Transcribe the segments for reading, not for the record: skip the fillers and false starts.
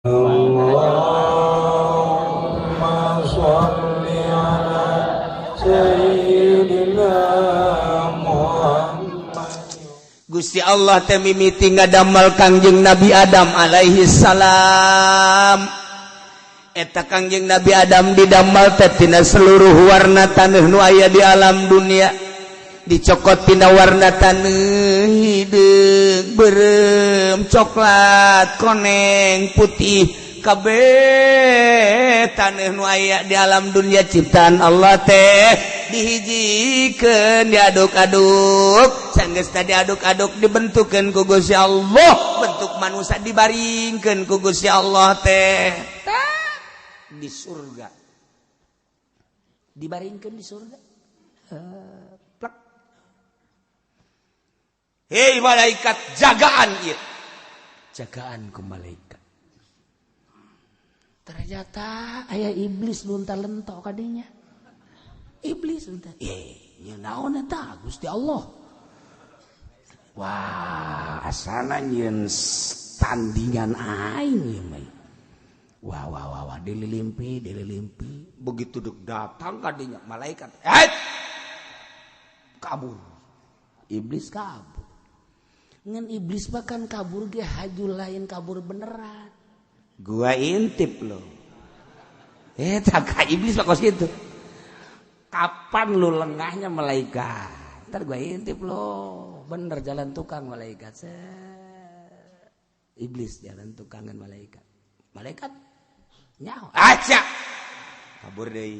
Allahumma sholli ala sayyidina Muhammad. Gusti Allah teh mimiti ngadamel Kangjeng Nabi Adam alaihi salam. Eta Kangjeng Nabi Adam didamel teh tina seluruh warna taneuh nu aya di alam dunia, dicokot tina warna taneuh hideung, beureum, coklat, koneng, putih, kabeh taneuh nu aya di alam dunia ciptaan Allah teh dihijikeun, diaduk-aduk. Sanggeus tadi aduk-aduk, dibentukkeun ku Gusti Allah bentuk manusia, dibaringkeun ku Gusti Allah teh di surga, dibaringkeun di surga. Plek. Hei malaikat, jagaan ieu, jagaan ku malaikat. Ternyata aya iblis lunta lentok kadinya. Iblis lunta, eh nya naon eta, Gusti Allah? Wah, asana nyieun tandingan aing ieu mah. Wah wah wah wah, dililimpi, dililimpi. Begitu dek datang kadinya malaikat, eh, kabur iblis, kabur. Ngan iblis bahkan kabur ge haju, lain kabur beneran. Gua intip lo. Eh, tak, iblis mah kos gitu. Kapan lu lengahnya, malaikat? Ntar gua intip lo. Bener jalan tukang malaikat. Set. Iblis jalan tukangan malaikat. Malaikat nyaho. Aja. Kabur deh.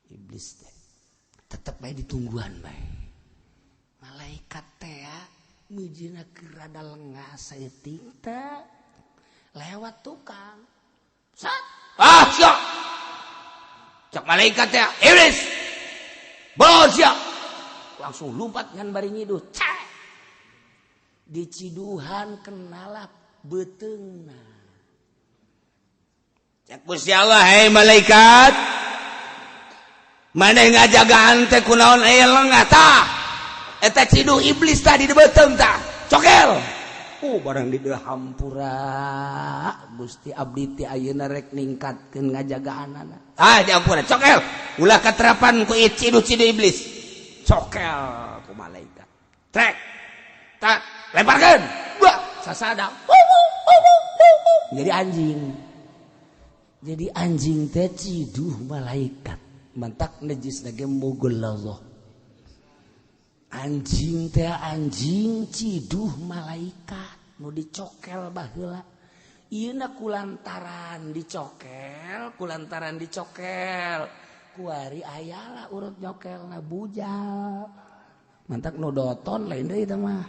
Iblis teh. Tetep bae ditungguan bae. Malaikat teh ya, mijina keur rada lengah saeutik teh lewat tukang. Sat. Ah, siap. Cek malaikat ya, iblis. Bawa siap. Langsung lompat ngan bari nyiduh. Cek. Diciduhan kenalah beuteungna. Cek Gusti Allah, hei malaikat. Mana ngajagaan teh kunaon aya lengah tah? Eta ciduh iblis tadi di beuteung tah. Cokel. Oh, barang di hampura Gusti, abdi ti ayeuna rek ningkatkeun ngajagaanana. Ah, diampura, cokel. Ulah katerapan ku ciduh-ciduh iblis. Cokel ku malaikat. Trek. Tak, lemparkeun. Wah, sasada. Jadi anjing. Jadi anjing teh ciduh malaikat. Mantak najis lagi Allah. Anjing teh, anjing ciduh malaikat nu dicokel baheula. Ieu na kulantaran dicokel, kulantaran dicokel. Kuari ayalah urut nyokelna bujal. Mantak nu doton lain deui teh mah.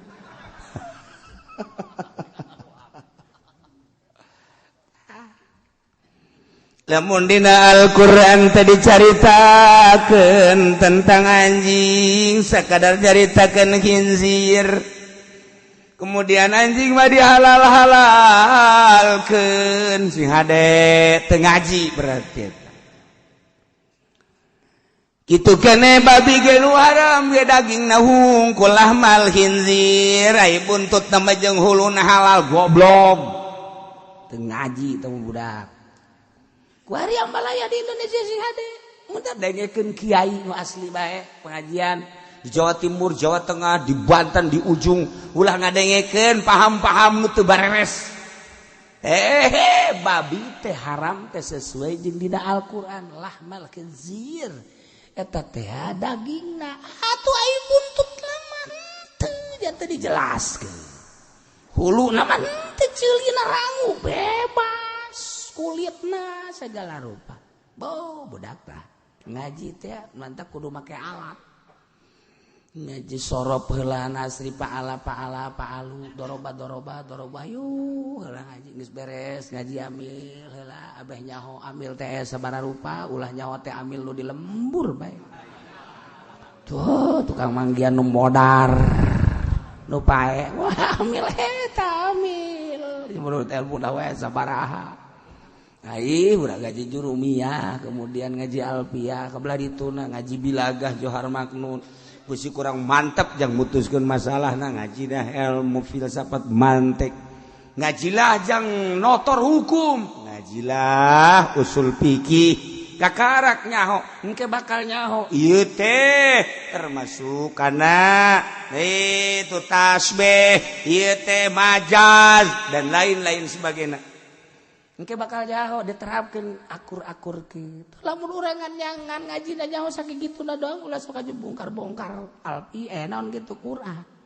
Lamun dina Al-Qur'an tadi dicaritakeun tentang anjing, sakadar caritakeun khinzir. Kemudian anjing mah dihalal-halalkeun, sing hade teu ngaji berarti. Kitu kene babi ge nu haram ge dagingna hungkul lahmal khinzir, ai buntutna mah jeung huluna halal, goblok. Teu ngaji teh budak. Kuari ambalaya di Indonesia sing hade. Mun dengekeun kiai nu asli bae pengajian di Jawa Timur, Jawa Tengah, di Banten, di ujung ulah ngadengekeun paham-paham nu teu bareres. Eh, babi teh haram teh sesuai jeung dina Al-Qur'an, lahmal khinzir. Eta teh dagingna atuh ai buntut mah teu jangan teu dijelaskeun. Huluna mah teu, ceulina rangu bebas. Kulitna segala rupa. Bo budak tah ngaji teh mantap kudu make alat. Ngaji sorop heula nasri paala paala paalu doroba doroba doroba yuh heula ngaji geus beres ngaji amil heula abeh nyaho amil teh sabaraha rupa, ulah nyaho teh amil nu di lembur bae. Tuh tukang manggian nu modar nu pae, wah amil eta amil menurut ilmu we sabaraha. Ai udah ngaji jurumiyah, kemudian ngaji alfiah, kebelah dituna ngaji bilagah Johar Maknun. Gusti kurang mantap jang mutuskeun masalah, nah ngaji dah ilmu filsafat mantek. Ngajilah jang notor hukum, ngajilah usul fikih. Kakarak nyaho, engke bakal nyaho. Ieu teh termasuk kana itu tasbih, ieu teh majaz dan lain-lain sebagainya. Engke bakal nyaho diterapkeun akur-akur kitu. Lamun urang ngan ngaji da nyaho sakituna doang ulah sok aja bongkar-bongkar alpi naon gitu Quran.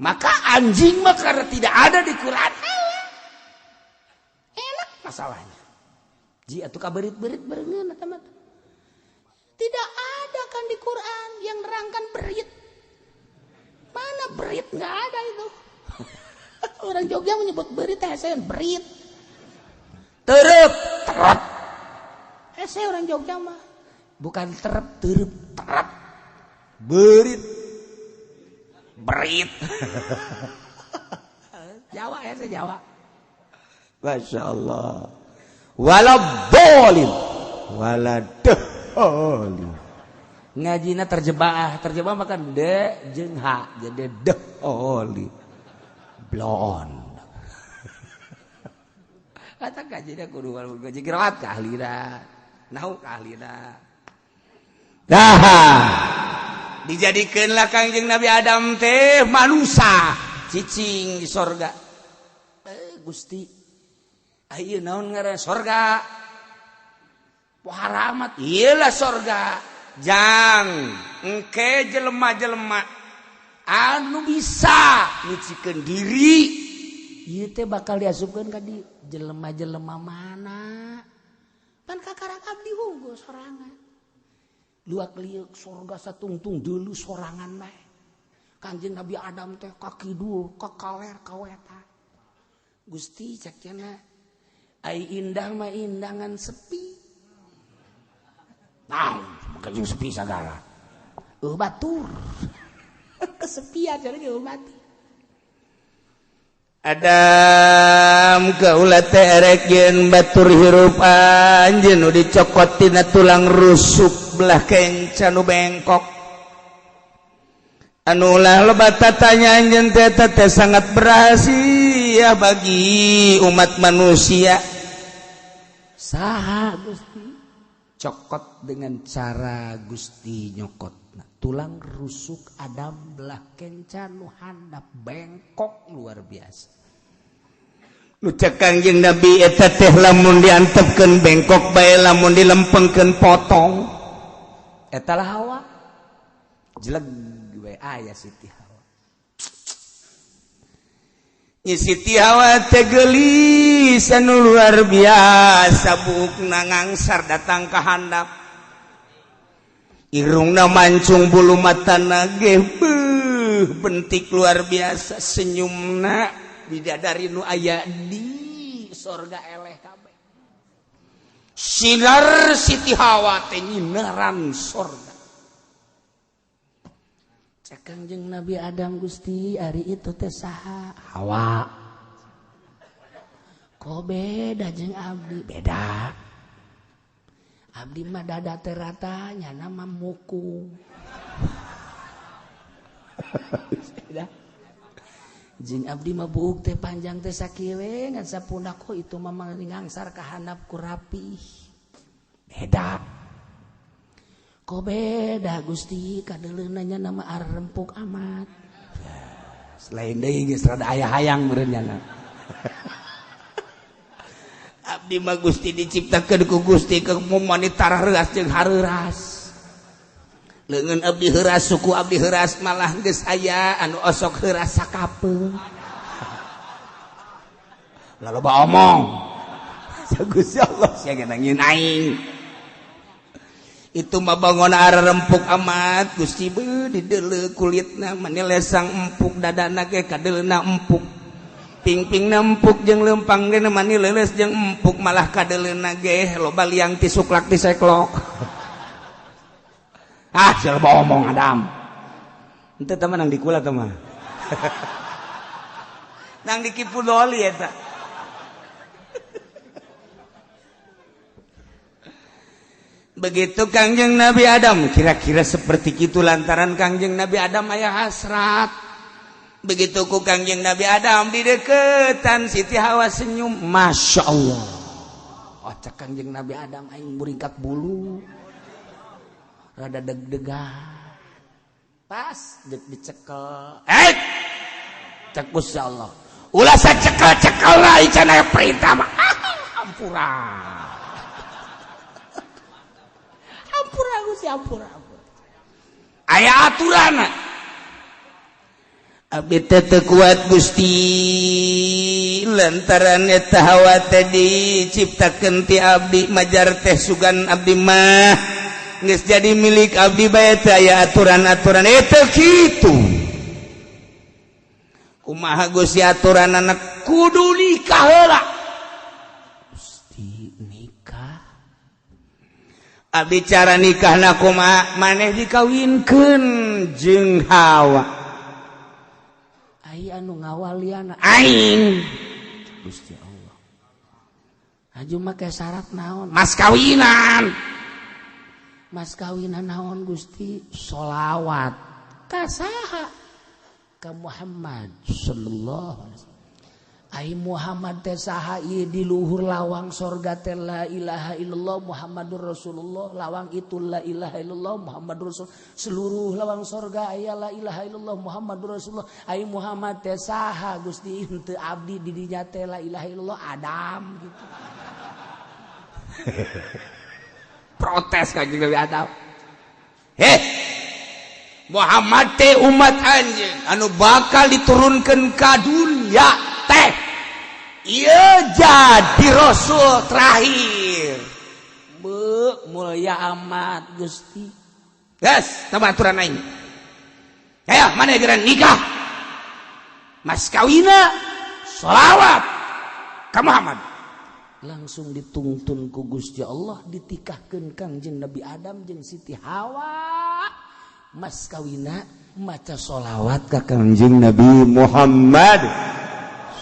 Maka anjing mah karena tidak ada di Quran. Enak masalahnya. Ji atuh kaberit-berit berengeun eta mah. Tidak ada kan di Quran yang nerangkan berit. Mana berit enggak ada itu. Orang Jogja menyebut berit teh saya berit. Terep, terep. Saya orang Jogja mah bukan terep, terep, terep. Berit. Berit. Jawa ya saya Jawa. Masya Allah. Wala bolin wala deholi ngajina terjebak terjebak makan de jeung h jadi deholi blon kata ngajina kudu ngaji qiraat ka ahlina nahu ka ahlina dah dijadikeunlah Kangjeng Nabi Adam teh manusa cicing di sorga. Gusti ayo naon ngaran sorga poharamat iyalah sorga jang engke jelema-jelema anu bisa nyucikeun diri ieu teh bakal diasupkeun ka di jelema-jelema mana pan kakarak abdi hungkul sorangan luak liuk sorga satungtung deuleu sorangan bae. Kanjeng Nabi Adam teh ka kidul ka kaler ka wetan. Gusti cek cenah ai indah mah indangan sepi. Nah, makanya sepi sagala. Batur. Kesepian jadi ge batur. Adam kaula teh erek yeun batur hirup anjeun nu dicokot tina tulang rusuk belah kenca nu bengkok. Anu ulah loba tatanya anjeun teh teh sangat berhasil bagi umat manusia. Saha Gusti cokot dengan cara Gusti nyokot nah, tulang rusuk Adam belah kenca nu handap bengkok luar biasa. Nu cek Kangjeng Nabi eta teh lamun diantepkeun bengkok bae lamun dilempengkeun potong eta lah Hawa jeleg we aya Siti Hawa. Siti Hawa teh geulis anu luar biasa buukna ngangsar datang ka handap irungna mancung bulu matana ge beuh bentik luar biasa senyumna bidadari nu aya di sorga eleh kabeh sinar Siti Hawa teh nyinaran sorga. Cek Kangjeng Nabi Adam Gusti ari itu teh saha Hawa kok beda jeung abdi beda abdi mah dada teh rata nyana mah mukung jeung abdi mah buuk teh panjang teh sakieu we ngan sapundak kok itu mah ngangsar ka handap ku rapih beda. Kok beda Gusti kadeuleuna nya nama arempuk amat. Selain deui geus rada aya hayang meureun nya. Abdi mah Gusti diciptakeun ku Gusti ke mumani tarah reuas jeung hareuras. Leungeun abdi heuras suku abdi heuras malah geus aya anu osok heuras sakapeung. Loba omong. Gusti Allah sia nangin aing. Itu mah bangun arah rempuk amat Gusti beuh dideuleu kulitna mani lesang empuk dadana ge kadeuleuna empuk pingpingna empuk jeung leumpang ge mani leuleus jeung empuk malah kadeuleuna ge loba liang ti suklak ti seklok. Ah sia loba omong Adam henteu teh mah nang dikula teh mah nang dikipudoli eta. Begitu Kangjeng Nabi Adam kira-kira seperti itu lantaran Kangjeng Nabi Adam aya hasrat Begitu ku Kangjeng Nabi Adam dideketan Siti Hawa senyum, Masya Allah. Oh, cek Kangjeng Nabi Adam aing buringkak bulu. Rada deg-degan. Pas dek dicekel. Eh! Cek Gusti Allah. Ulah sacekel-cekel lah ican aya perintah mah. Ampura. Ampura Gusti, ampura. Aya aturan. Abdi teh teu kuat Gusti lantaran eta Hawa teh diciptakeun ti abdi majar teh sugan abdi mah geus jadi milik abdi bae teh aya aturan-aturan eta kitu. Kumaha Gusti aturan anak kudu nikah heula. Gusti nikah. Abdi cara nikahna kumaha maneh dikawinkeun jeung Hawa. Anu ngawaliana aing Gusti Allah aju make syarat naon mas kawinan naon Gusti sholawat ka saha ka Muhammad sallallahu alaihi wasallam. Ai Muhammad teh saha ieu di luhur lawang sorga teh la ilaha illallah Muhammadur Rasulullah, lawang itu la ilaha illallah Muhammadur Rasul, seluruh lawang sorga aya la ilaha illallah Muhammadur Rasulullah. Ai Muhammad teh saha Gusti henteu abdi di dinya teh la ilaha illallah Adam gitu. Protes kanjeng Nabi Adam. Heh, Muhammad teh umat anjeun anu bakal diturunkeun ka dunya teh ieu jadi rasul terakhir. Be mulia amat Gusti. Geus, tambah aturan aing. Ayo, mana geura nikah? Mas kawina sholawat ka Muhammad. Langsung dituntun ku Gusti Allah ditikahkeun Kangjeng Nabi Adam jeung Siti Hawa. Mas kawina maca sholawat ka Kangjeng Nabi Muhammad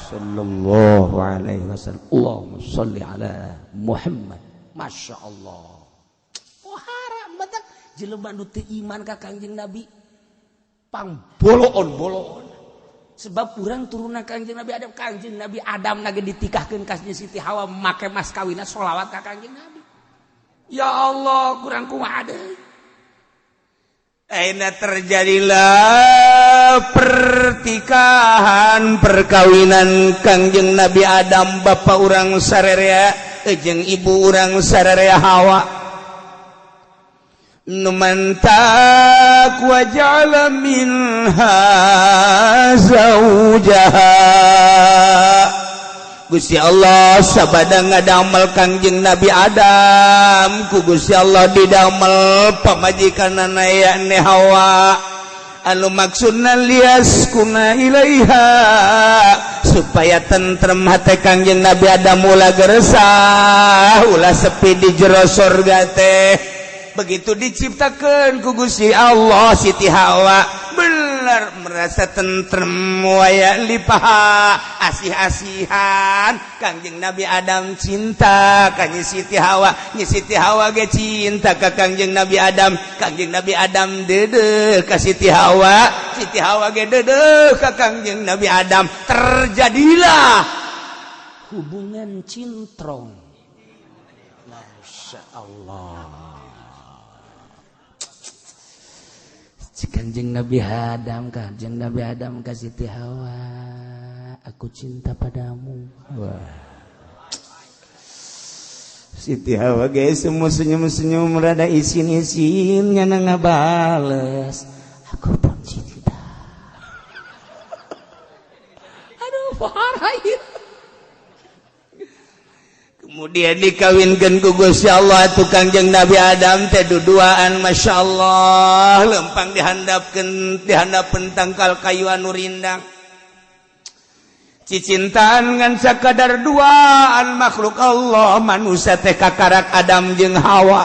sallallahu alaihi wasallam. Allahumma sholli ala Muhammad. Masya Allah. Oh haram batak jelema nu teu iman ka Kangjeng Nabi pang boloon-boloon. Sebab urang turunna Kangjeng Nabi Adam, Kangjeng Nabi Adam nage ditikahkeun ka Siti Hawa make mas kawina sholawat ka Kangjeng Nabi. Ya Allah, kurang kumaha deui. Aina terjadilah pertikahan perkawinan Kangjeng Nabi Adam bapak urang sarerea jeung ibu urang sarerea Hawa. Nu mantak wa ja'ala minha zaujaha. Gusti Allah sabada ngadamel Kangjeng Nabi Adam ku Gusti Allah didamel pamajikanana yakni Hawa anu maksudna liaskuna ilaiha supaya tentrem hate Kangjeng Nabi Adam ulah geresah ulah sepi di jero sorga teh. Begitu diciptakeun ku Gusti Allah Siti Hawa bener merasa tentrem waya lipaha asih-asihan Kangjeng Nabi Adam cinta ka Nyi Siti Hawa, Nyi Siti Hawa ge cinta ka Kangjeng Nabi Adam, Kangjeng Nabi Adam deudeuh ka Siti Hawa, Siti Hawa ge deudeuh ka Kangjeng Nabi Adam. Terjadilah hubungan cintrong. Masya Allah. Kanjeng Nabi Adam, Kanjeng Nabi Adam ka Siti Hawa, aku cinta padamu. Wah. Siti Hawa guys semua senyum-senyum rada isin-isin nyana ngabales, aku pun cinta. Aduh, parah ieu. Kemudian dikawinkan ku Gusti Allah tuh Kangjeng Nabi Adam teh duduaan Masya Allah lempang dihandapkeun dihandapeun tangkal kayu anu rindang cicintaan ngan sakadar duaan makhluk Allah manusia teh kakarak Adam jeung Hawa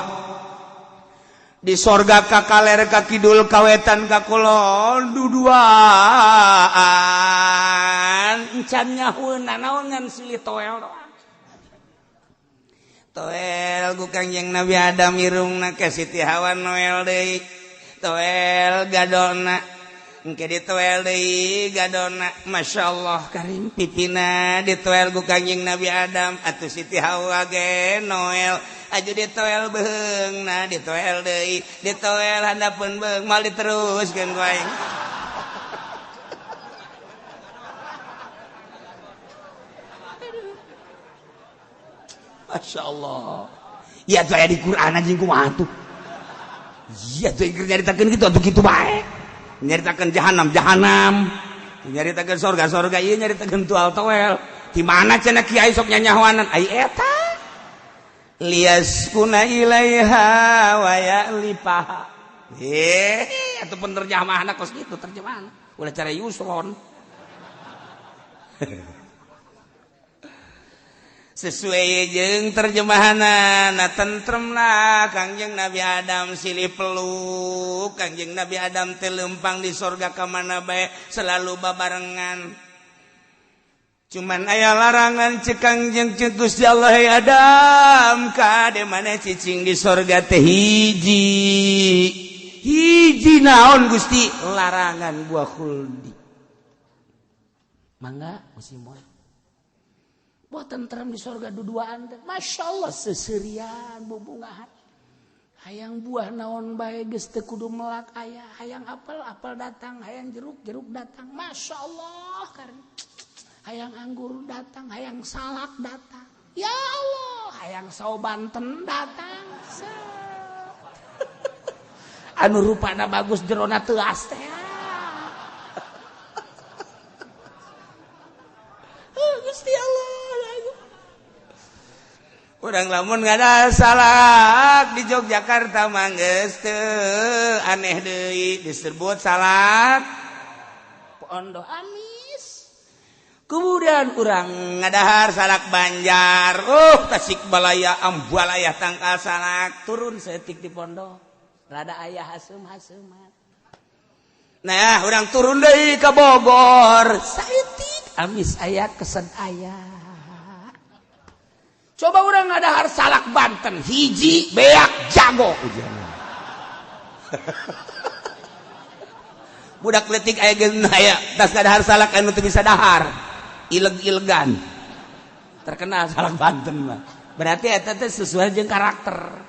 di sorga ka kaler ka kidul ka wetan ka kulon duduaan encan nyahueun naon ngan silih toel doang. Toel ku Kangjeng Nabi Adam irungna ka Siti Hawa noel deui. Toel gadona. Engke ditoel deui gadona masyaallah karim pipina ditoel ku Kangjeng Nabi Adam atuh Siti Hawa ge noel aju ditoel beheungna ditoel deui ditoel handapeun beung mal diteruskeun ku aing. Masya Allah. Ya tuh aya di Quran anjing kumaha tuh. Iya tuh nyaritakeun kitu atuh kitu bae. Nyaritakeun jahanam jahanam. Nyaritakeun sorga sorga ieu nyaritakeun tual toel. Di mana cenah kiai sok nyanyahoanan ai eta. Liyaskuna ilaiha wa ya'lifaha. Atuh penerjemahna kos kitu terjemahan. Ulah cara Yusron. Sesuai jeung terjemahanna na tentrem lah Kangjeng Nabi Adam silih peluk Kangjeng Nabi Adam teh leumpang di sorga ka mana bae selalu babarengan cuman aya larangan ceuk Kangjeng ceuk Gusti Allah ya Adam kade maneh cicing di sorga teh hiji hiji naon Gusti larangan buah khuldi mangga musim moe. Buat tentrem di sorga duduaan teh Masya Allah seserian bubungahan hayang buah naon bae geus teu kudu melak aya hayang apel apel datang hayang jeruk jeruk datang Masya Allah karim hayang anggur datang hayang salak datang ya Allah hayang sawo Banten datang anu rupana bagus jerona teuas teh. Gusti Allah. Urang lamun ngada salak di Yogyakarta mah geus teu aneh deui disebut salak pondok amis. Kemudian urang ngadahar salak Banjar, Tasikmalaya ambalaya tangkal salak turun seetik di pondok. Rada aya haseum-haseuman. Nah, urang turun deui ka Bogor, saeutik amis aya kesen aya. Coba orang ngadahar salak Banten hiji beak jago ujianna. Budak letik aya geus aya tas ngadahar salak anu teu bisa dahar. Ileg-ilegan. Terkenal salak Banten mah. Berarti eta teh sesuai jeung karakter.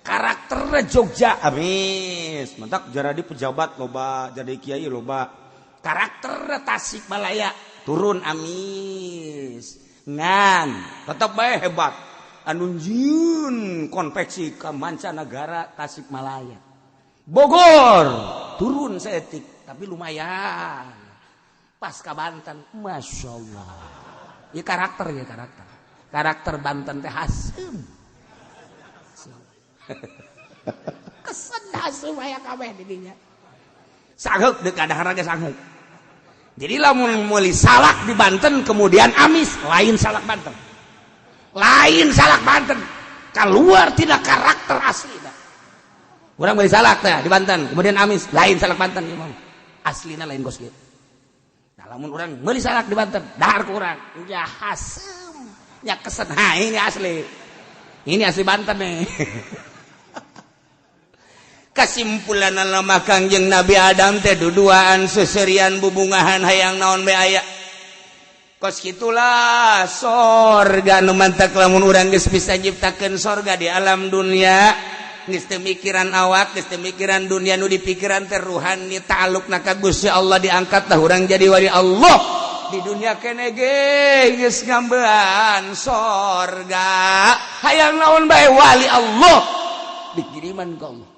Karakterna Jogja amis. Mantak jadi pejabat loba, jadi kiai loba. Karakterna Tasikmalaya turun amis. Ngan tetap bae hebat anu nyieun konveksi ka mancanagara Tasikmalaya Bogor turun seetik tapi lumayan pas ka Banten Masya Allah ya karakter ya karakter karakter Banten teh haseum kesen haseum aya kabeh di dinya sanggeuk deuk kadahar ge sanggeuk. Jadi lamun meuli salak di Banten kemudian amis lain salak Banten. Lain salak Banten. Keluar tidak karakter asli dah. Urang meuli salak teh di Banten kemudian amis lain salak Banten ieu mah. Aslina lain kos kieu. Nah lamun urang meuli salak di Banten dahar ku urang nya haseum nya kesen ha ini asli. Ini asli Banten nih. Kesimpulan lama Kangjeng Nabi Adam teh duduaan seserian bubungahan hayang naon be aya. Kos kitulah sorga nu mantak lamun urang geus bisa nyiptakeun sorga di alam dunia geus teu mikiran awak geus teu mikiran dunia nu dipikiran teh ruhani ta'alluqna ka Gusti Allah diangkat tah urang jadi wali Allah di dunia kene ge geus ngambean sorga hayang naon bae wali Allah dikiriman ka Allah.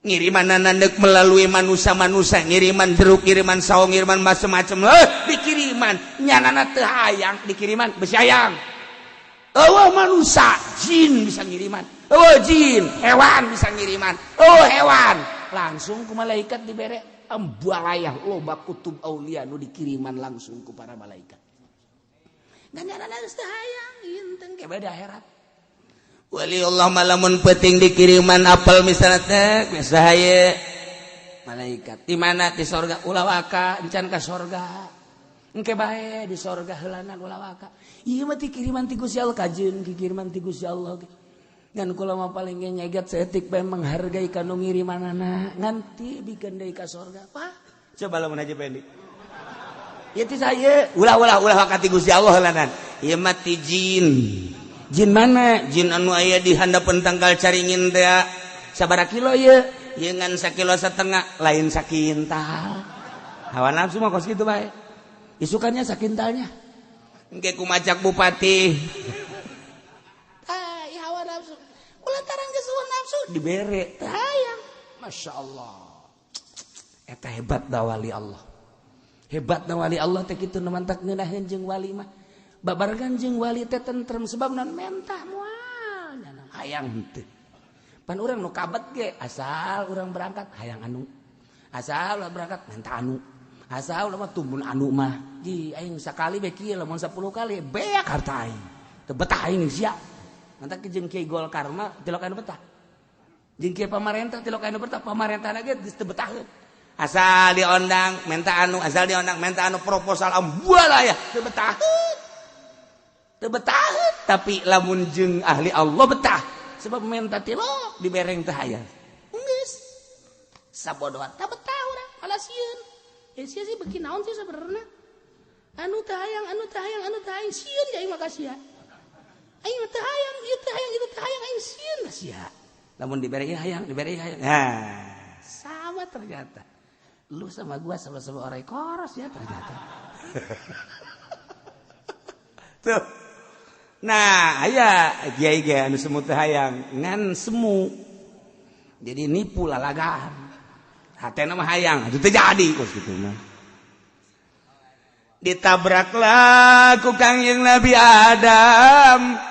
Ngiriman nandek melalui manusia-manusia ngiriman jeruk, ngiriman saung, ngiriman macem-macem dikiriman nyanana teu hayang dikiriman besi hayang eueuh manusia jin bisa ngiriman eueuh jin hewan bisa ngiriman eueuh hewan langsung ku malaikat dibere ambalayah loba kutub aulia nu dikiriman langsung ku para malaikat dan nyanana geus teu hayang inteng ke beda akhirat. Wali Allah malamun penting dikiriman apel misalnya teh biasa haye malaikat di mana di sorga ulah waka encan ka sorga engke bae di sorga heulanan ulah waka ieu mah dikiriman ti Gusti Allah kajeun dikiriman ti Gusti Allah. Ngan kula mah paling ge nyeget saeutik bae menghargai ka nu ngirimanana, nganti bikeun deui ka sorga. Wah, Coba lamun Haji Pendi. Ieu teh saya ulah ulah ulah wakati Gusti Allah lanan. Ieu mah ti jin. Jin mana? Jin anu aya di handapeun tangkal caringin teh. Sabaraha kilo ieu? Ieu ngan sakilo setengah, lain sakintal. Hawa nafsu mah kos kitu bae. Isukannya sakintalnya. Engke kumacak bupati. Ah, hawa nafsu. Kulantaran geus hawa nafsu dibere teu hayang. Masya Allah. Eta hebat da wali Allah. Hebat na wali Allah teh kitu nu mantak ngeunaheun jeung wali mah. Babarengan jeung wali teh tentrem sebab non mentah moal nya hayang henteu. Pan urang nu kabet ge asal urang berangkat hayang anu. Asal urang berangkat menta anu. Asal urang mah tumbun anu mah. Ji aing sakali be kieu lamun 10 kali beak harta aing. Teu betah aing sia. Mantak jeung Kiai Golkar mah tilok anu betah. Jeung kiai pamarentah tilok anu betah, pamarentahna ge geus teu betaheun. Asal diondang menta anu, asal diondang menta anu, proposal ambual ya teu betah. Teu betah, tapi lamun jeung ahli Allah betah. Sebab menta tilok dibereng teh aya. Geus. Sabodohan tah betah urang, malah sieun. Eh sia sih beuki naon sih sebenarnya? Anu teh hayang, anu teh hayang, anu teh hayang sieun aing mah ka sia. Aing teh hayang, ieu teh hayang, itu teh hayang aing sieun ka sia. Lamun dibere hayang, dibere hayang. Nah, sama ternyata. Lu sama gua sama-sama orang koros ya ternyata. Tuh. Nah, aya kiai ge anu semu teh hayang ngan semu. Jadi nipu lalagaan. Hatena mah hayang, atuh teu jadi kos kitu mah. Ditabraklah ku Kangjeng Nabi Adam.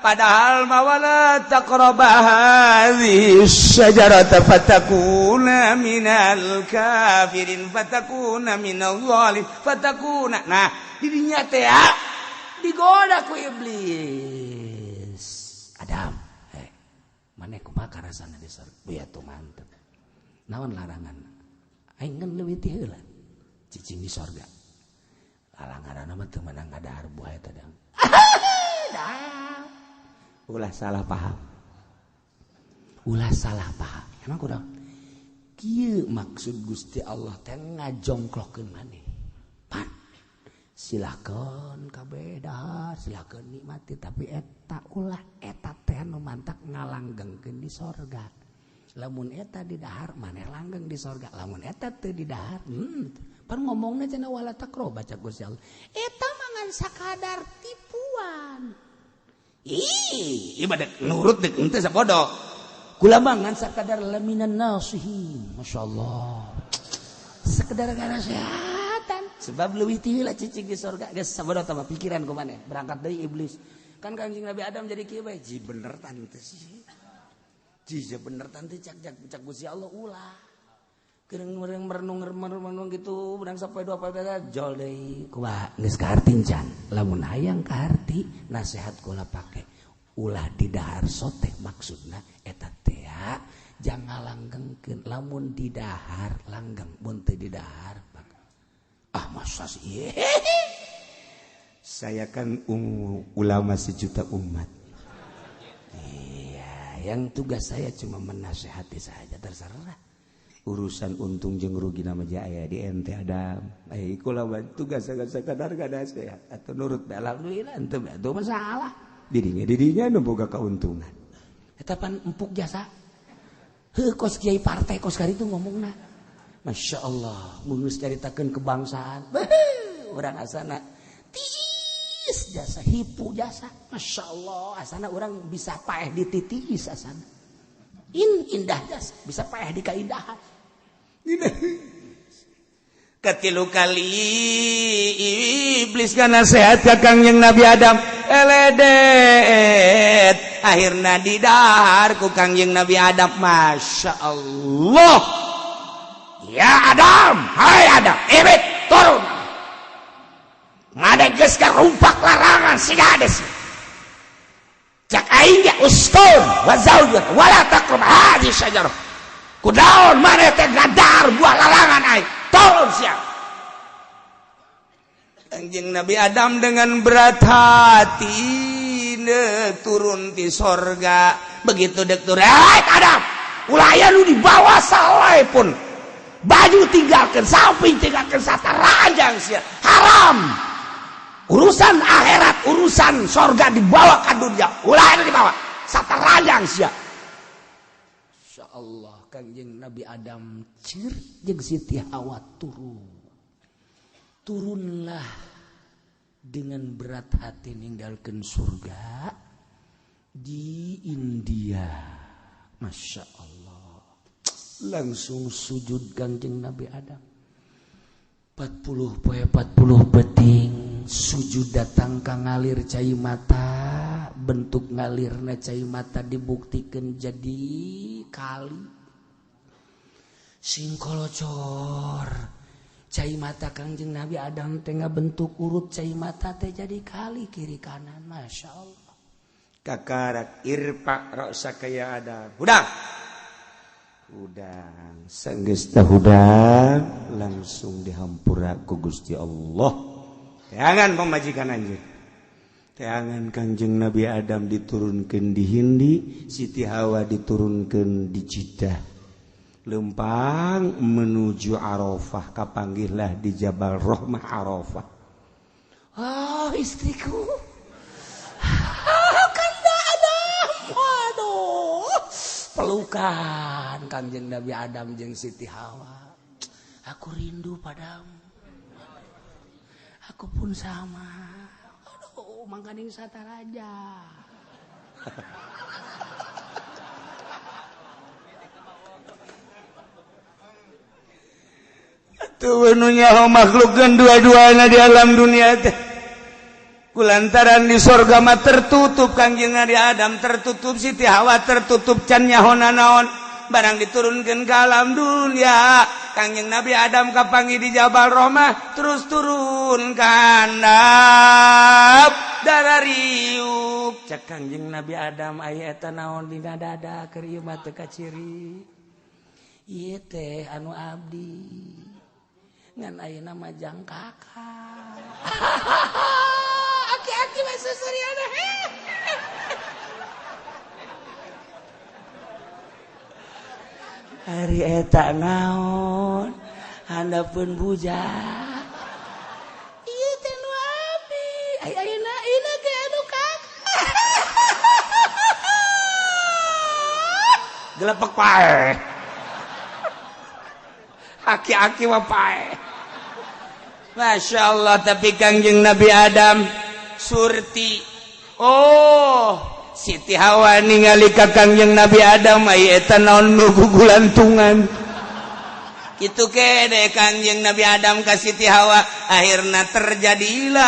Padahal mawala taqraba hadhihi syajarata fatakuna minal kafirin fatakuna minal zalim fatakuna. Nah, didinya teh digoda ku iblis. Adam, maneh kumaha karasana di surga? Ya tuh mantep. Naon larangan? Aing ngan leuwih ti heula. Cicing di sorga. Laranganna mah teu meunang ngadahar buah eta dang. Ulah salah paham. Ulah salah paham. Emang kudu kieu maksud Gusti Allah teh ngajongklokkeun maneh. Pan silakan kabeh dahar, silakan nikmati, tapi eta ulah eta teh nu mantak ngalanggengkeun di sorga. Lamun eta di dahar maneh langgeng di sorga. Lamun eta teu di dahar, pan ngomongna cenah wala taqroba baca Gusti Allah. Eta mah ngan sakadar tipuan. Ih, ibadah nurut dek ente sabodo. Kula mah ngan sakadar laminan nasihin. Masyaallah. Sekedar ngasihatan. Sebab leuwih ti heula cicing di sorga geus sabodo tah pikiran ku maneh. Berangkat deui iblis. Kan Kangjeng Nabi Adam jadi kieu bae. Ji bener tante sih. Ji bener tante cak cak cak Gusti Allah ulah. Keur merenung merenung gitu benang sampai dua poe jol deui. Kumaha geus kaharti can. Lamun hayang kaharti nasihat kula pake. Ulah didahar sote maksudna eta teh jangan langgengkeun. Lamun didahar langgeng, mun teu didahar ah masa sih. Saya kan ulama sejuta umat. Iya, yang tugas saya cuma menasehati saja, terserah. Urusan untung jeung rugi nama aya di ente Adam. Eh kula tugas sakadar nasihat atau nurut alhamdulillah ente itu masalah. Didinya nu boga keuntungan. Eta pan empuk jasa. Heuh kos kiai partai kos kari itu ngomongna. Masya Allah, mun geus caritakeun kebangsaan. Urang asana tiis jasa, hipu jasa. Masya Allah, asana urang bisa paeh dititiis asana. Indah jasa, bisa paeh di kaindahan. Katilu kali iblis kana sehat ka Kangjeng Nabi Adam eledet akhirna didahar ku Kangjeng Nabi Adam. Masya Allah, ya Adam, hai Adam, ibit turun ngadeges ka rumpak larangan siga hades cak aing ge uskun wa zaujat wala taqrab hadhihi syajarah kudaon maneh teh ngadar buah larangan aing turun siang. Kangjeng Nabi Adam dengan berat hati Dek turun ti sorga, begitu dek turun, "Eh, Adam, ulah aya nu dibawa sahelai pun. Baju tinggalkan, samping tinggalkan, sataranjang sia. Haram. Urusan akhirat, urusan sorga dibawa ke dunia. Ulah aya nu dibawa. Sataranjang sia." Allah, Kangjeng Nabi Adam cir jeung Siti Hawa turun. Turunlah dengan berat hati ninggalkan surga di India. Masya Allah. Langsung sujud Kangjeng Nabi Adam. 40 poe 40 peuting sujud, datang ka ngalir cai mata. Bentuk ngalirna cai mata dibuktikan jadi kali singkolocor cai mata Kangjeng Nabi Adam teh bentuk urut cai mata teh jadi kali kiri kanan. Masya Allah. Kakarak, "Irfa ra'saka ya Adam." Hudang, hudang. Sanggeus hudang, langsung dihampura ku Gusti Allah. Teangan pamajikan anjeun, teangan. Kangjeng Nabi Adam diturunkan di Hindi, Siti Hawa diturunkan di Jeddah. Lempang menuju Arafah, kapanggihlah di Jabal Rohmah, Arafah. Oh, istriku. Kanda Adam. Waduh. Pelukan Kangjeng Nabi Adam jeung Siti Hawa. "Aku rindu padamu." "Aku pun sama." Aduh, mangkaning sataraja. Tuh nyaho makhluk dua-duanya di alam dunia teh. Kulantaran di sorga mah tertutup, Kangjeng Nabi Adam tertutup, Siti Hawa tertutup, can nyaho naon. Barang diturunkan ke alam dunia, Kangjeng Nabi Adam kapanggih di Jabal Rohmah, terus turun ka handap darah riuk. Cek Kangjeng Nabi Adam, "Aya eta naon dina dada keur ieu mah teu kaciri?" "Ieu teh anu abdi, ngan ayeuna mah jang kakak." Aki-aki mah susuriana. Ari eta naon handapeun bujang? "Ieu teh nu abdi, ai ayeuna ieu ge anu kakak." Gelepek pae. Aki-aki mah pae. Masya Allah, tapi Kangjeng Nabi Adam surti. Oh, Siti Hawa ningali ka Kangjeng Nabi Adam, ai eta naon nu gugulantungan kitu kene? Kangjeng Nabi Adam ka Siti Hawa, akhirna terjadilah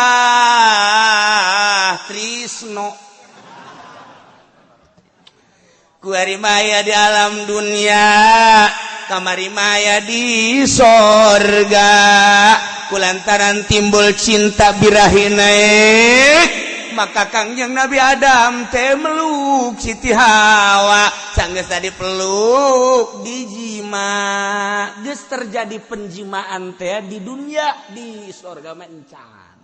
trisno. Kuari maya di alam dunia, kamari maya di sorga. Kulantaran timbul cinta birahi naik, maka Kangjeng Nabi Adam teh meluk Siti Hawa. Sanggeus tadi peluk, dijima. Geus terjadi penjimaan teh di dunia, di sorga mah encan.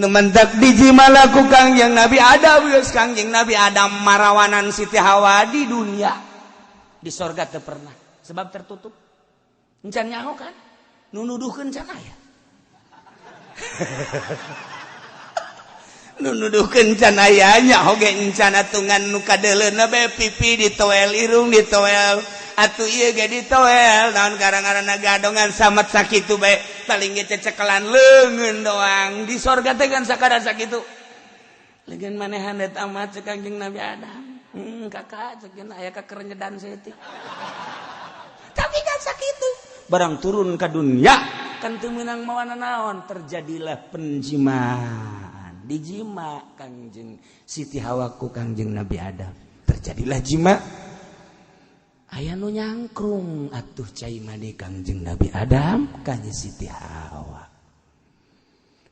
Nu mentak dijima laku Kangjeng Nabi Adam, geus Kangjeng Nabi Adam marawanan Siti Hawa di dunia, di sorga teu pernah sebab tertutup, encan nyaho kan nu nuduhkeun can aya. Nu nuduhkeun can aya, nyaho ge encan atuh, ngan nu kadeuleuna bae pipi ditoel, irung ditoel, atuh ieu ge ditoel. Naon karang-karana gadongan samet sakitu bae, paling ge cecekelan leungeun doang. Di sorga teh kan sakadar sakitu. "Leungeun manehan eta amat," cek Kangjeng Nabi Adam. Kakak," cek, "aya kakerenyedan saeutik." Tapi kan sakitu. Barang turun ke dunia kan teu meunang mawa naon, terjadilah penjimaan. Dijima Kangjeng Siti Hawa ku Kangjeng Nabi Adam, terjadilah jima. Aya nu nyangkrung atuh cai mani Kangjeng Nabi Adam ka Siti Hawa.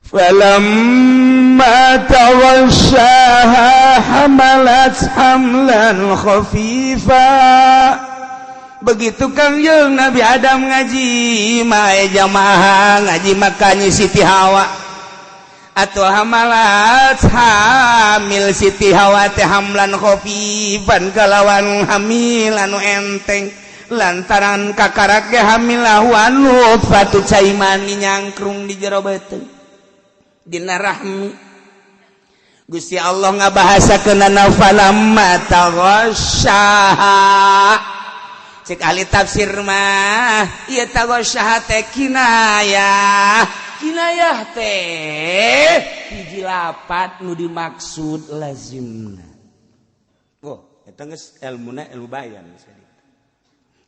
فلما تغشاها حملت حملا خفيفا. Begitu Kangjeng Nabi Adam ngaji mae jamaah, ngaji makanya Siti Hawa. Atau hamalat hamil Siti Hawa teh hamlan khafifan kalawan hamil anu enteng lantaran kakarak ge hamil wan nutfatu cai mani nyangkrung di jero beuteung dina rahmi. Gusti Allah ngabahasakeunana falamma taghasyaha. Cek ahli tafsir mah ieu taghasyaha teh kinayah. Kinayah teh hiji lapat nu dimaksud lazimna. Oh, eta geus elmuna ilmu bayan geus.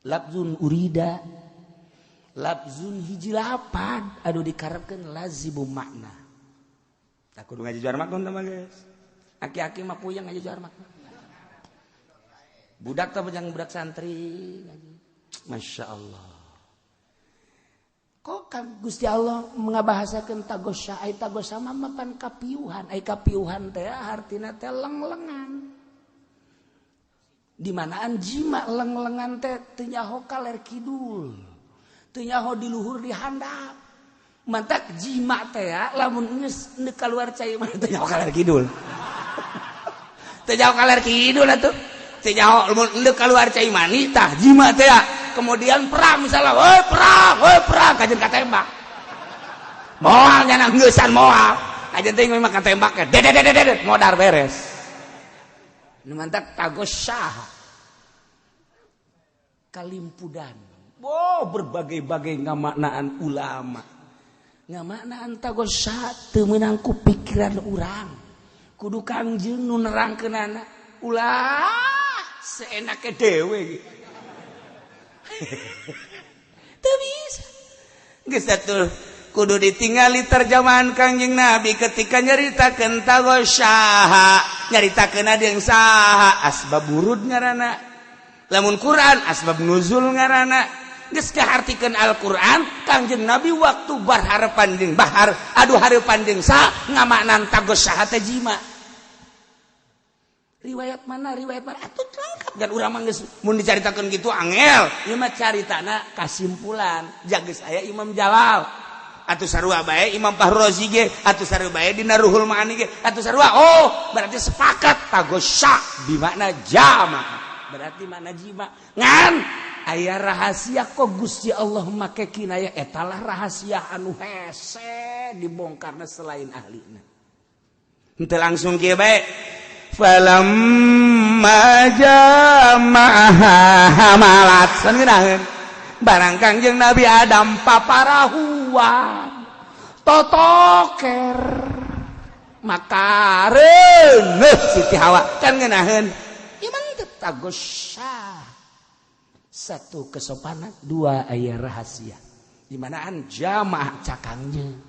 Lafzun urida, lafzun hiji lapat anu dikarepkeun lazimu makna. Tak kudu ngaji juar makna mah geus. Aki-aki mah puyeng ngaji juar makna. Budak teh jangan budak santri ngaji. Masya Allah. Kok kan Gusti Allah ngabahasakeun tagosya, ai tagosya mah mapan kapiuhan, ai kapiuhan teh hartina teh lenglengan. Di manaan jima lenglengan teh teu nyaho kaler kidul, teu nyaho di luhur di handap. Mantak jima teh lamun geus neuk kaluar cai mah teu nyaho kaler kidul. Teu nyaho kaler kidul atuh. Teu nyaho lamun neuk kaluar cai mani tah jima teh. Kemudian perang misalnya, woi perang kajen katembak. Moal nyana geusan moal. Kajen teh memang katembak dedet modar beres. Nu mantak tagosah. Kalimpudan. Oh, berbagai-bagai ngamaknaan ulama. Ngamaknaan tagosah teu meunang ku pikiran urang. Kudu Kangjeng nu nerangkeunana. Ulah seenake dewe gitu. Teu bisa. Geus atuh kudu ditingali terjemahan Kangjeng Nabi ketika nyaritakeun tagosyaha, nyaritakeun jeung saha, asbab wurud ngaranna. Lamun Quran asbab nuzul ngaranna. Geus kahartikeun Al-Qur'an Kangjeng Nabi waktu barharepan jeung bahar, aduh hareupan jeung sa ngamaknan tagosyaha teh jima. Riwayat mana atuh lengkap dan urang mah geus mun dicaritakeun kitu angel. Ieu mah caritana kasimpulan jageus aya Imam Jalal atuh sarua bae Imam Fahrozi ge atuh sarua bae dina Ruhul Maani ge atuh sarua. Oh, berarti sepakat tagosya di makna jama, berarti makna jima. Ngan aya rahasia kok Gusti Allah make kinaya, etalah rahasia anu hese dibongkarna selain ahlina. Henteu langsung kieu bae. Falamma jama'aha hamalat sangeunaheun barang Kangjeng Nabi Adam paparahuan totoker maka reuneuh Siti Hawa kan ngeunaheun ieu mah teu tagosya. Satu kesopanan, dua aya rahasia di manaan jamaah cakangnya.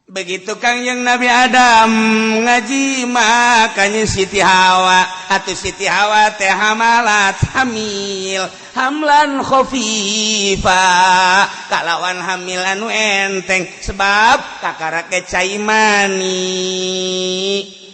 Begitu Kangjeng Nabi Adam ngaji makanya Siti Hawa atau Siti Hawa teh hamalat hamil hamlan khofifa kalawan hamil anu enteng sebab kakarake cai mani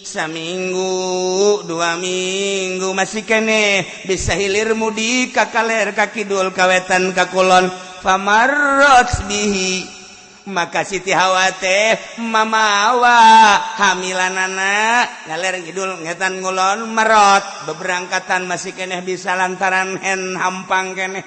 saminggu 2 minggu masih kene bisa hilir mudik ka kaler ka kidul ka wetan ka kulon famarrat bihi maka Siti Hawa teh mamawa hamilanana ngaler ngidul ngetan ngulon merot beberangkatan masih keneh bisa lantaran hen hampang keneh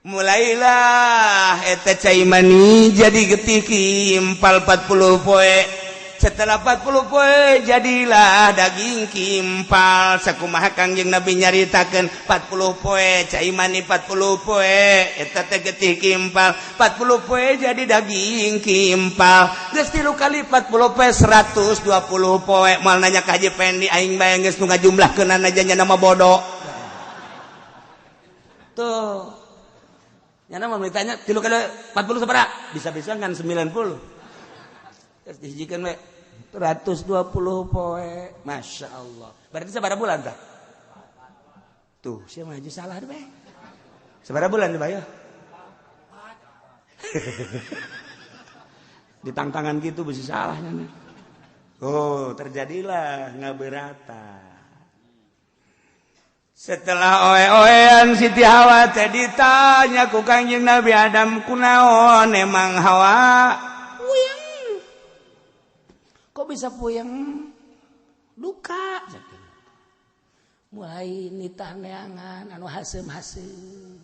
mulailah eta cai mani jadi getih kimpal 40 poe. Setelah 40 poe jadilah daging kimpal. Sakumaha Kangjeng Nabi nyaritakeun 40 poe cai mani 40 poe eta teh getih kimpal 40 poe jadi daging kimpal geus 3 kali 40 poe 120 poe. Moal nanya ka Haji Pendi aing bae geus nu ngajumlahkeunana aja nya nama bodoh. Tuh. Nyana mau ditanya 3 kali 40 sabaraha? Bisa-bisa ngan 90. Terus dihijikeun we 120 poe. Masya Allah. Berarti sabaraha bulan tah? Tuh, siapa maju salah deh. Sabaraha bulan dibayar? Di tantangan gitu bisa salahnya. Oh, terjadilah ngaberata. Setelah oe-oean Siti Hawa teh ditanya ku Kangjeng Nabi Adam kunaon emang Hawa? Kok bisa puyeng? Duka, mulai nitah neangan anu haseum-haseum.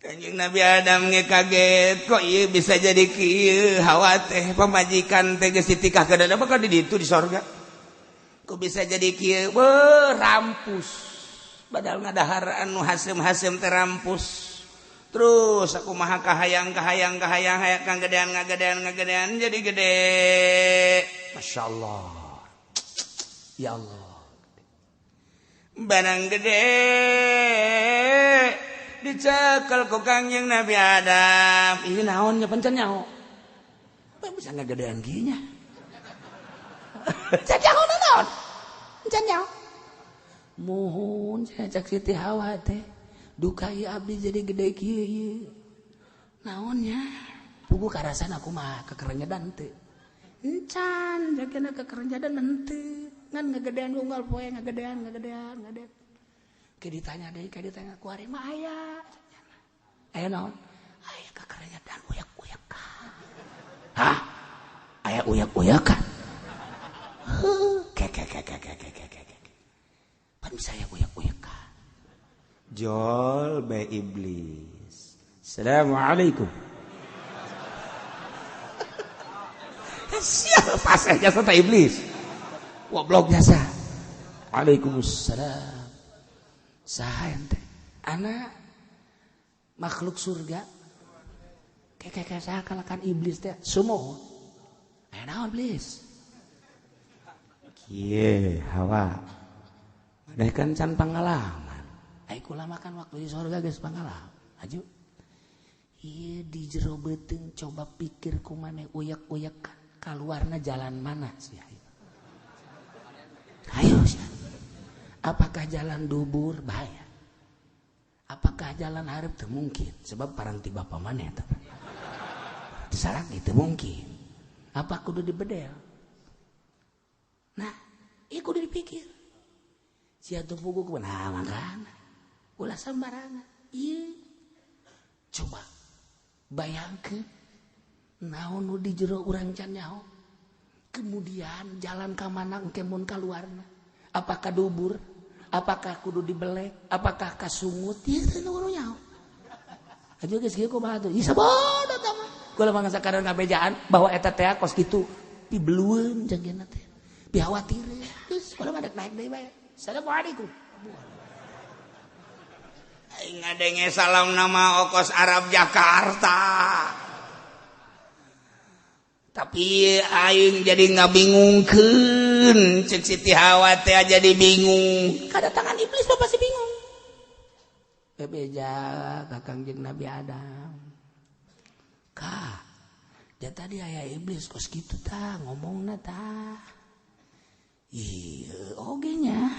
Kanjeng Nabi Adam ge kaget, kok ieu bisa jadi kieu? Hawa teh pamajikan teh geus ditikah ka apa di ditu di sorga, kok bisa jadi kieu? Beuh, rampus, badal ngadahar anu haseum-haseum teh rampus. Terus aku maha kahayang kahayang kahayang, hayang kang gedean, ngagedean ngagedean, jadi gede. Masya Allah, ya Allah, barang gede dicekel ku Kangjeng Nabi Adam. Ini naonnya pancen nyaho? Apa bisa ngagedean kieu nya? Can nyaho naon? Can nyaho. Muhun, cek Siti Hawa teh, duka ieu abdi jadi gede kieu ieu. Naonnya? Puguh karasan aku mah kekerenyedan teu. Encan, jagana kekerenyedan henteu. Ngan ngagedean unggal poe, ngagedean ngagedean ngagedean. Kayak ditanya deh, kayak ditanya ku ari mah aya. Aya naon? Aya kekerenyedan uyak-uyakan. Hah? Aya uyak-uyakan? Heuh, ke ke ke ke ke ke ke ke. Pan bisa aya uyak-uyakan. Jol be iblis. Assalamualaikum. Siapa paseh jasa teh iblis? Goblok jasa. Waalaikumsalam. Saha ente? Anak makhluk surga. Kayak kayak saha kalakan iblis teh? Sumuhun. Aya naon iblis? Kieu Hawa. Maneh kan can pangalaman. Ai kula makan waktu di surga geus pangalaman. Aju. Ieu di jero beuteung, coba pikir ku maneh, uyak-uyak kaluarna jalan mana sih? Ayo. Ayo sih. Apakah jalan dubur bahaya? Apakah jalan hareup? Teu mungkin, sebab paranti bapa maneh eta. Salah gitu mungkin. Apa kudu dibedel? Nah, ieu kudu dipikir. Sia teu puguh kumaha makana. Ulah sembarangan. Ieu coba bayangkeun naon nu di jero urang can nyaho. Kemudian jalan ka mana engke mun kaluarna? Apakah dubur? Apakah kudu dibelek? Apakah kasungut? Ieu teh nu nyaho. Aju geus kieu kumaha tuh? Ih sabodo tah mah. Kula mah sakaran ngabejaan bahwa eta teh kos kitu pibelueun janggeuna teh. Pihawatireun. Geus kula mah dek naik deui bae. Assalamualaikum. Aing ngadenge salam nama okos Arab Jakarta. Tapi aing jadi ngabingungkeun, cek Siti Hawa teh jadi bingung. Kedatangan iblis mah pasti bingung. Bebeja ka Kangjeng Nabi Adam. Ka, dia tadi aya iblis kos kitu tah ngomongna tah. Ieu oge nya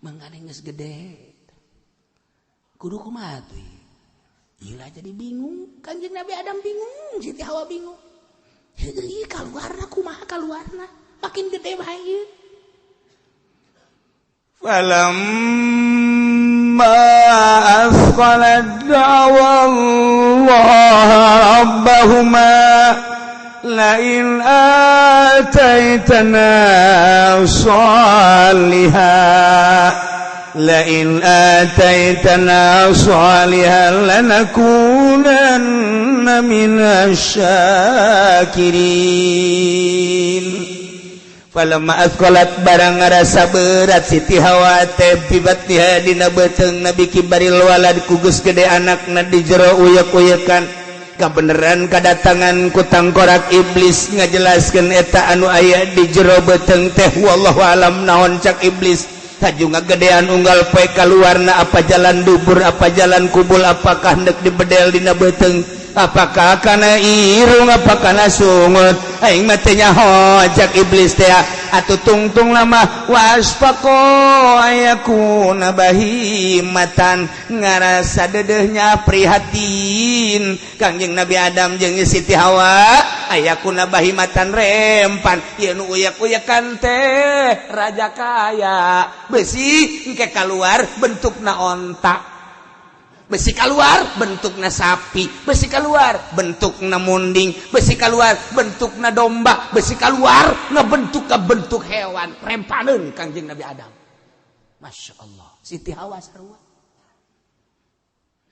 mangkane geus gede. Kudu kumaha tuh? Gila jadi bingung, Kangjeng Nabi Adam bingung, Siti Hawa bingung. Heuh, kaluarna kumaha kaluarna? Makin gede bae ieu. Falamma asqalat da'wa Allah rabbahuma la in ataitana shaliha la in ataitana shalihan lanakunanna minasy syakirin. Falamma asqalat barang ngarasa berat Siti Hawa teh bibatniha dina beuteung Nabi kibaril walad ku geus gede anakna di jero uyek-uyekan. Kabeneran kadatangan ku tangkorak iblis ngajelaskeun eta anu aya di jero beuteung teh, wallahu alam naon cak iblis. Haju ngagedean unggal poe kaluarna apa jalan dubur, apa jalan kubul, apakah hendak dibedel dina beuteung, apakah kana irung, apa kana sungut, aing mah teu nyaho cak iblis teh. Atuh tungtung lama wasfaqo ayakuna bahimatan, ngarasa dedehnya prihatin Kangjeng Nabi Adam jeung Siti Hawa, ayakuna bahimatan rempan ieu nu uyak-uyakan teh raja kaya besi engke kaluar bentukna onta. Besi keluar bentukna sapi, besi keluar bentukna munding, besi keluar bentukna domba, besi keluar ngebentuk ke bentuk hewan. Rempaneun Kangjeng Nabi Adam. Masya Allah, Siti Hawa sarua.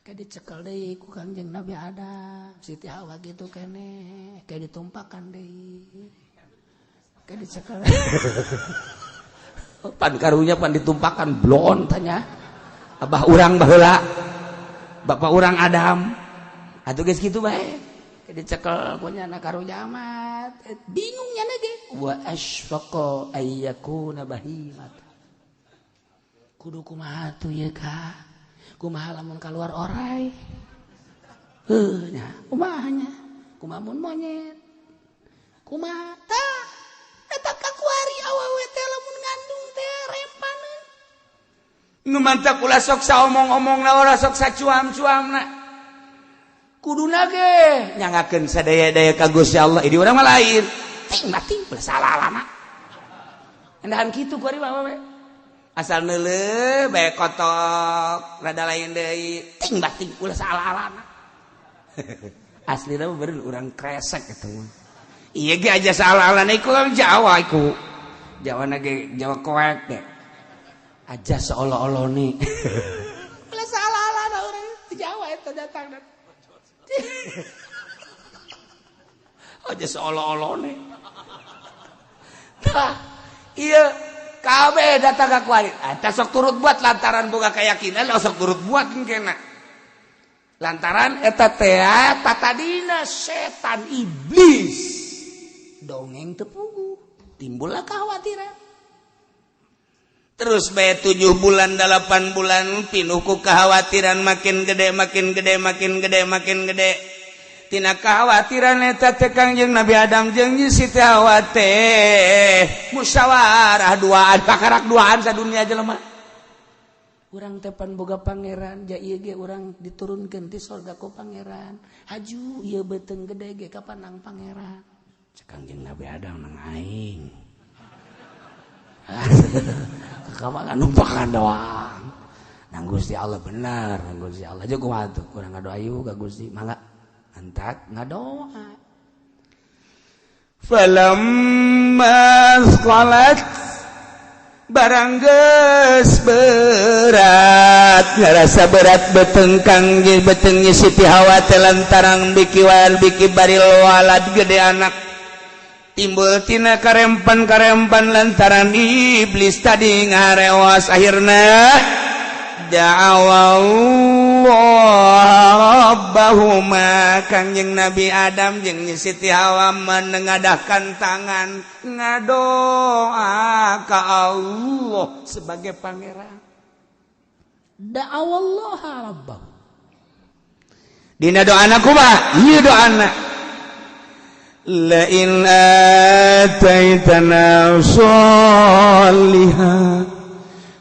Kayak dicekel deui ku Kangjeng Nabi Adam, Siti Hawa gitu keneh, kayak ditumpakan deui. Kayak dicekel. Pan karunya pan ditumpakan blon tanya. Abah urang baheula. Bapak urang Adam atuh geus kitu bae dicekel ku nyana karunya amat bingung nyana ge wa asfaqa ayyakuna bahimat kudu kumaha tuh ieu ka kumaha lamun kaluar orai heuh nya kumaha nya kumaha mun monyet kumaha tah eta kakuari awewe teh lamun ngandung teh rempaneun. Nu mantak ulah sok saomong-omongna, ulah sok sacuam-cuamna. Kuduna ge nyangakeun sadaya-daya ka Gusti Allah. Ini urang mah lain. Ting bating ulah salah lama. Endahan kitu ku ari mah we. Asal neuleuh bae kotok, rada lain deui. Ting bating ulah salah lama. Aslina mah bener urang kresek eta mah. Ieu ge aja salah-alana iku Jawa iku. Jawa na ge Jawa koek ge. Aja seolah-olah nih. Ulah salah-alah orang di Jawa itu datang. Aja seolah-olah nih. Tah, iya kabeh datang ka kuari. Eta sok turut buat lantaran boga keyakinan sok turut buat kena. Lantaran eta teh tatadina setan iblis. Dongeng teu puguh, timbullah kekhawatiran. Terus bae 7 bulan 8 bulan pinuh ku kekhawatiran makin gede makin gede makin gede makin gede. Tina kekhawatiran eta teh Kangjeng Nabi Adam jeung Siti Hawa teh musyawarah duaan pakarak duaan sadunia jelema. Urang teh pan boga pangeran ja ieu ge urang diturunkeun ti sorga ku pangeran. Haju ieu beuteung gede ge ka panang pangeran. Cek Kangjeng Nabi Adam nang aing. Kamu numpakan doang. Nang Gusti Allah bener, nang Gusti Allah aja kumaha tuh. Urang ngadoa ayu ka Gusti, mangga antak ngadoa. Falamma qalat barang geus berat, ngarasa berat beteng kang beteng Siti Hawa teh lantaran biki wal biki baril walad gede anak. Timbul tina karempan-karempan lantaran iblis tadi ngarewas akhirna da'awallah rabbahuma Kangjeng Nabi Adam jeung Siti Hawa menengadahkan tangan ngadoa ka Allah sebagai pangeran. Da'awallah rabbahu. Dina doana kumaha? Ieu doana. La in ataitana sholihan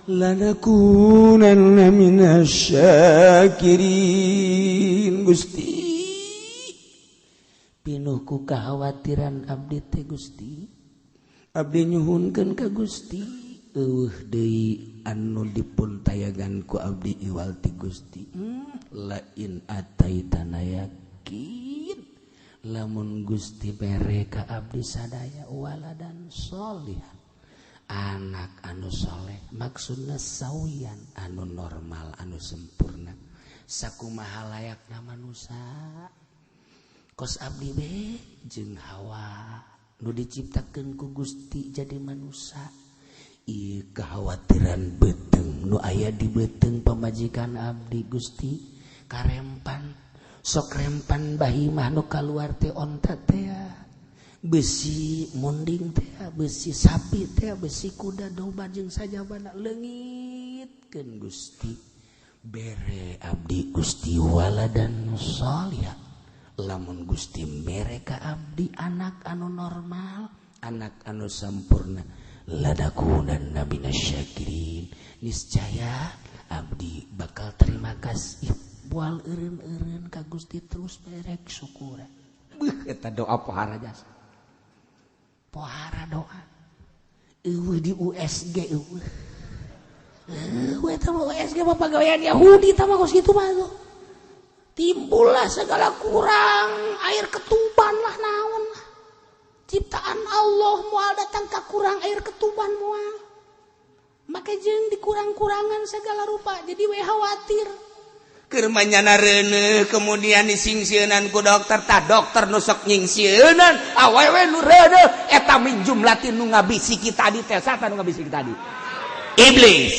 lanakunanna minasy syakirin. Gusti, pinuh ku kekhawatiran abdi teh Gusti. Abdi nyuhunkeun ka Gusti, eueuh deui anu dipun tayagan ku abdi iwal ti Gusti. La in ataitana yakin lamun Gusti bere ka abdi sadaya waladan sholihan, anak anu soleh, maksudna sawian anu normal anu sempurna sakumaha layakna manusia. Kos abdi be jeung Hawa nu diciptakeun ku Gusti jadi manusia. Ieu kekhawatiran beuteung nu aya di beuteung pamajikan abdi Gusti karempan. Sok rempan bahimah nu kaluar teh onta teh, besi munding teh, besi sapi teh, besi kuda domba jeung sajabana leungitkeun Gusti. Bere abdi Gusti waladan sholihah. Lamun Gusti mere ka abdi anak anu normal, anak anu sampurna, ladakunan minasy syakirin. Niscaya abdi bakal terima kasih. Bual eureun-eureun ka Gusti terus berek syukur. Beuh eta doa pohara jasa. Pohara doa. Eueuh di USG eueuh. Eta mah USG mah pagawean Yahudi tah mah kos kitu mah tuh. Timbullah segala kurang air ketuban lah naon lah. Ciptaan Allah moal datang ka kurang air ketuban moal. Make jeung dikurang-kurangan segala rupa jadi we khawatir. Keur manyana reuneuh kemudian disingsieunan ku dokter tah dokter nu sok nyingsieunan awewe nu reuneuh eta min jumlatin nu ngabisiki tadi teh sata nu ngabisiki tadi iblis.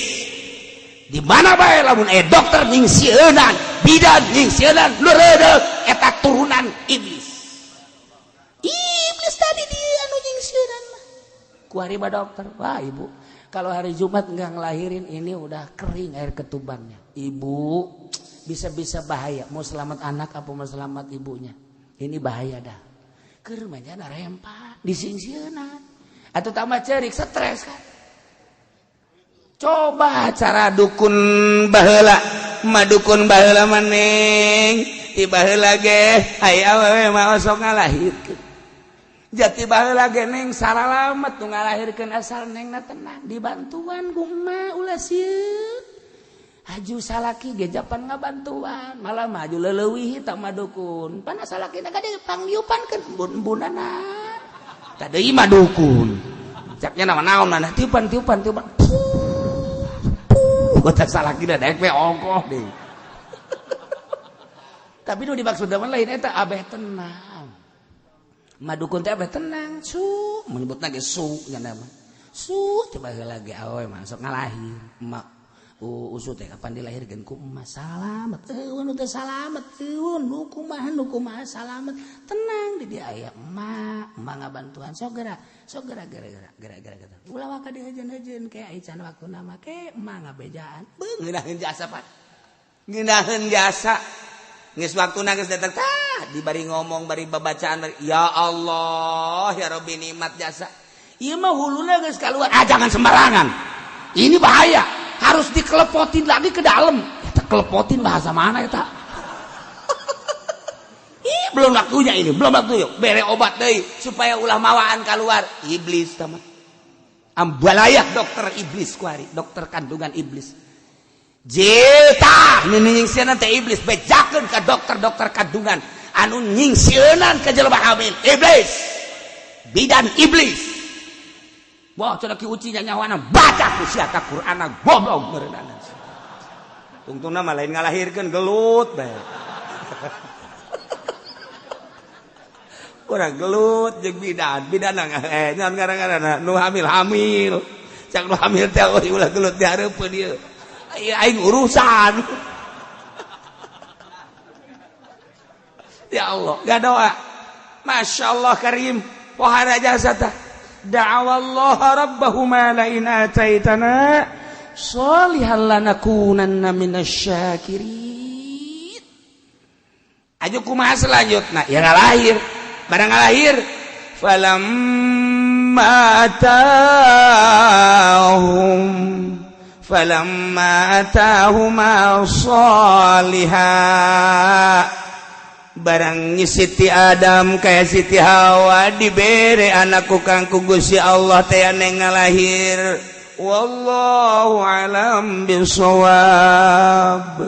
Di mana bae lamun dokter nyingsieunan bidan nyingsieunan nu reuneuh eta turunan iblis. Iblis tadi dia anu nyingsieunan mah. Ku hari mah dokter, wah ibu kalau hari Jumat nggak ngelahirin ini udah kering air ketubannya. Ibu bisa-bisa bahaya, mau selamat anak apa mau selamat ibunya, ini bahaya dah. Keur manyana rempa disingsieunan atau tambah cerik stres kan. Coba cara dukun baheula, madukun baheula maneng ti baheula ge aya awewe mah sok ngalahirkeun. Jati baheula ge neng saralamet nu ngalahirkeun asal nengna tenang dibantuan ku emak ulah sieun. Haju salaki ge japan ngabantuan malah maju leleuwih tak madukun panas salaki na gade pangliupankeun embun-embunana tah deui mah dukun caknya nama naon mana tiupan tiupan tiupan puh puh salaki da daek we ongkoh deui. Tapi nu dimaksud mah lain eta abeh tenang madukun teh abeh tenang su menyebutna ge su nya mah su coba heula ge awewe mah sok ngalahir emak usu teh kapan dilahirkeun ku emak salamet eueun teh salamet eueun nu kumaha nu kumaha salamet tenang di dia aya emak emak ngabantuan sok geura geura geura geura ulah waka dihejeun-hejeun ke ai can waktuna mah ke emak ngabejaan beung ngeunaheun jasa Pak ngeunaheun jasa geus waktuna geus datang tah dibari ngomong bari babacaan bari ya Allah ya Rabbi nikmat jasa ieu mah huluna geus kaluar ah jangan sembarangan ini bahaya harus dikelepotin lagi ke dalam. Eta kelepotin bahasa mana eta? Ih, belum waktunya ini, belum waktunya. Bere obat deui supaya ulah mawaan keluar. Iblis tama. Ambalayak dokter iblis kuari, dokter kandungan iblis. Jeta nu nyingsieunan teh iblis bejakeun ka dokter-dokter kandungan anu nyingsieunan ka jelema hamil iblis. Bidan iblis. Wah, cenah ki uci nyawana baca ku sia ka Qur'ana goblok meureunana. Tungtungna mah lain ngalahirkeun gelut bae. Urang gelut jeung bidan, bidan nyaon ngaran-ngaranna nu hamil-hamil. Cak nu hamil teh ulah gelut di hareupeun ieu. Ieu aing urusan. Ya Allah, gak doa. Masya Allah karim, pohara jasa tah. Da'awallaha rabbahuma la in ataitana sholihan lanakunanna minasy syakirin. Aju kumaha selanjutna? Ya ngalahir. Barang ngalahir falamma atahum falamma atahuma sholiha. Barang Siti Adam kayak Siti Hawa dibere anakku kangku Gusti Allah teh anu ngalahir. Wallahu alam bisawab.